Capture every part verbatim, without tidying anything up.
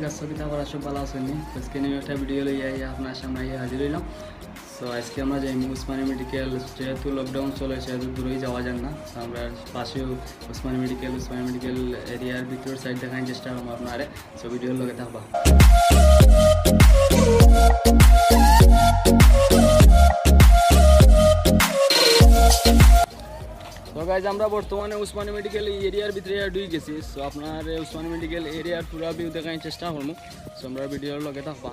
আছো কিতা করা, সব ভালা আছইন নি? তো আজকে নিউ একটা ভিডিও লইয়া আইয়া আপনার সামনে আইয়া হাজির অইলাম। তো আজকে আমরা যাইমু উসমানী মেডিকেল, যেহেতু লকডাউন চলে সেহেতু দূরেই যাওয়া যায় না। তো আমরা পাশেও উসমানী মেডিকেল, উসমানী মেডিকেল এরিয়ার ভিতরের সাইড দেখার চেষ্টা করমু আপনারে। তো ভিডিওর লগে থাকবা। তো গাইজ, আমরা বর্তমানে উসমানী মেডিকেল এই এরিয়ার ভিতরে ঢুকি গেছি। তো আপনারে উসমানী মেডিকেল এরিয়ার পুরা ভিউ দেখার চেষ্টা করমু। তো আমরা ভিডিওর লগে থাকবা।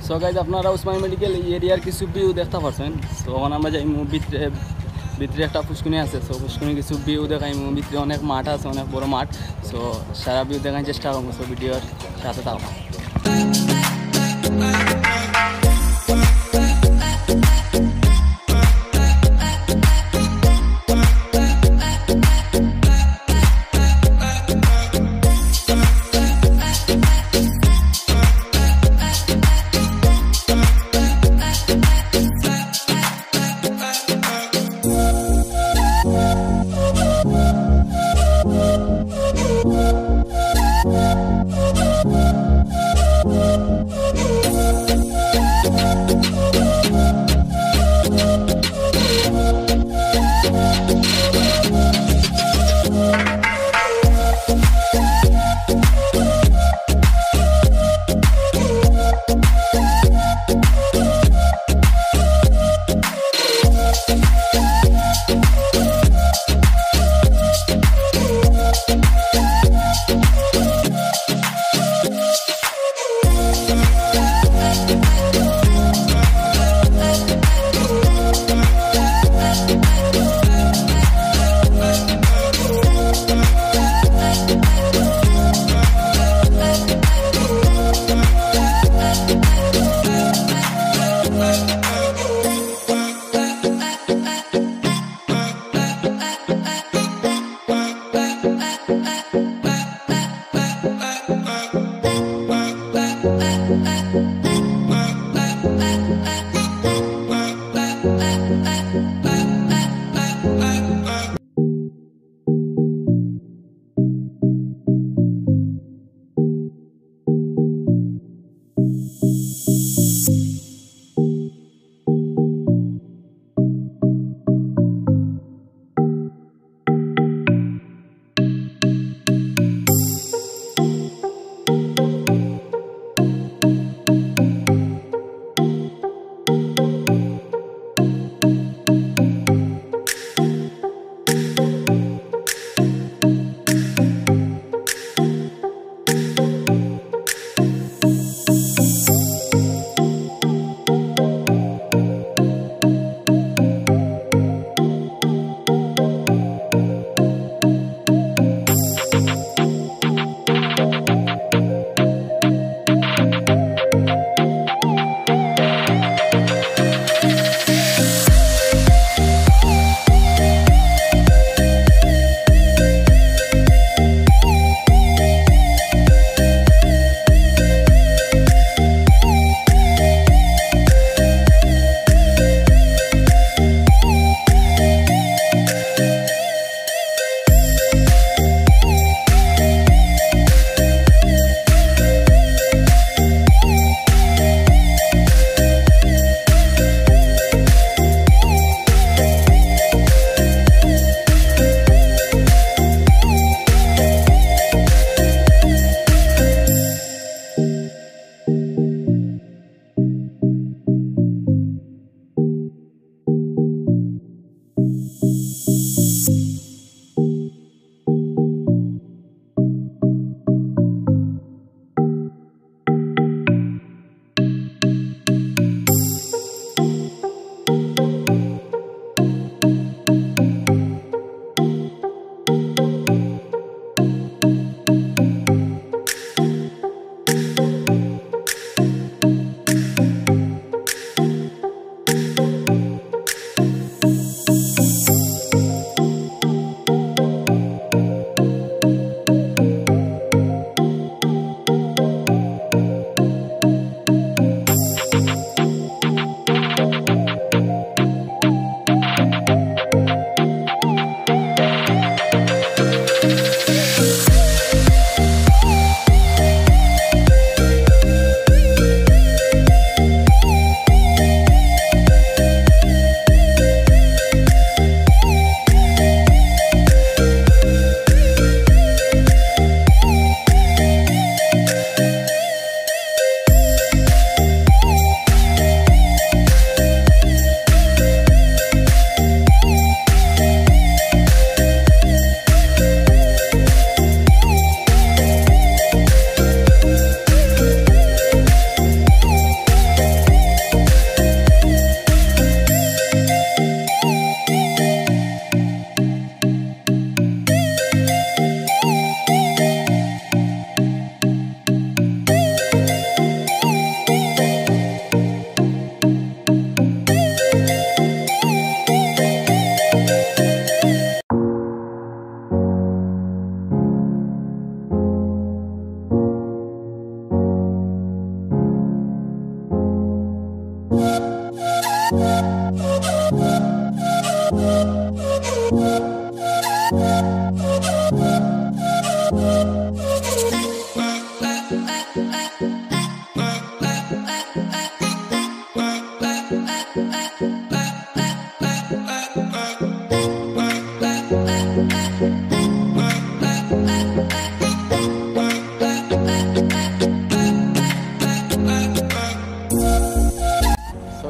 So guys, আপনারা উসমানী মেডিকেল এই এরিয়ার কিছু ভিউ দেখতা পারছইন। So এখন আমরা যাইমু ভিতরে, ভিতরে একটা পুষ্কুনি আছে। So পুষ্কুনি কিছু ভিউ দেখাইমু, ভিতরে অনেক মাঠ আছে, অনেক বড় মাঠ। So সারা ভিউ দেখার চেষ্টা করমু। So ভিডিওর সাথে থাকবা।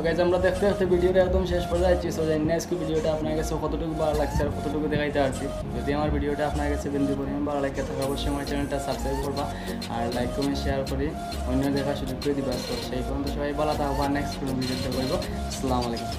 গাইজ, আমরা দেখতে দেখতে ভিডিওটা একদম শেষ পর্যায়ে আইছি। সো জানি না আজকে ভিডিওটা আপনার কাছে কতটুকু ভালা লাগছে আর কতটুকু দেখাইতে পারছি। যদি আমার ভিডিওটা আপনার কাছে বিন্দু পরিমাণ ভালা লাগে থাকে, অবশ্যই আমার চ্যানেলটা সাবস্ক্রাইব করবা আর লাইক কমেন্ট শেয়ার করি অন্য দেখার সুযোগ করে দিবা। তো সেই পর্যন্ত সবাই ভালা থাকবা, নেক্সট কোনো ভিডিওতে করবো। আসসালামু আলাইকুম।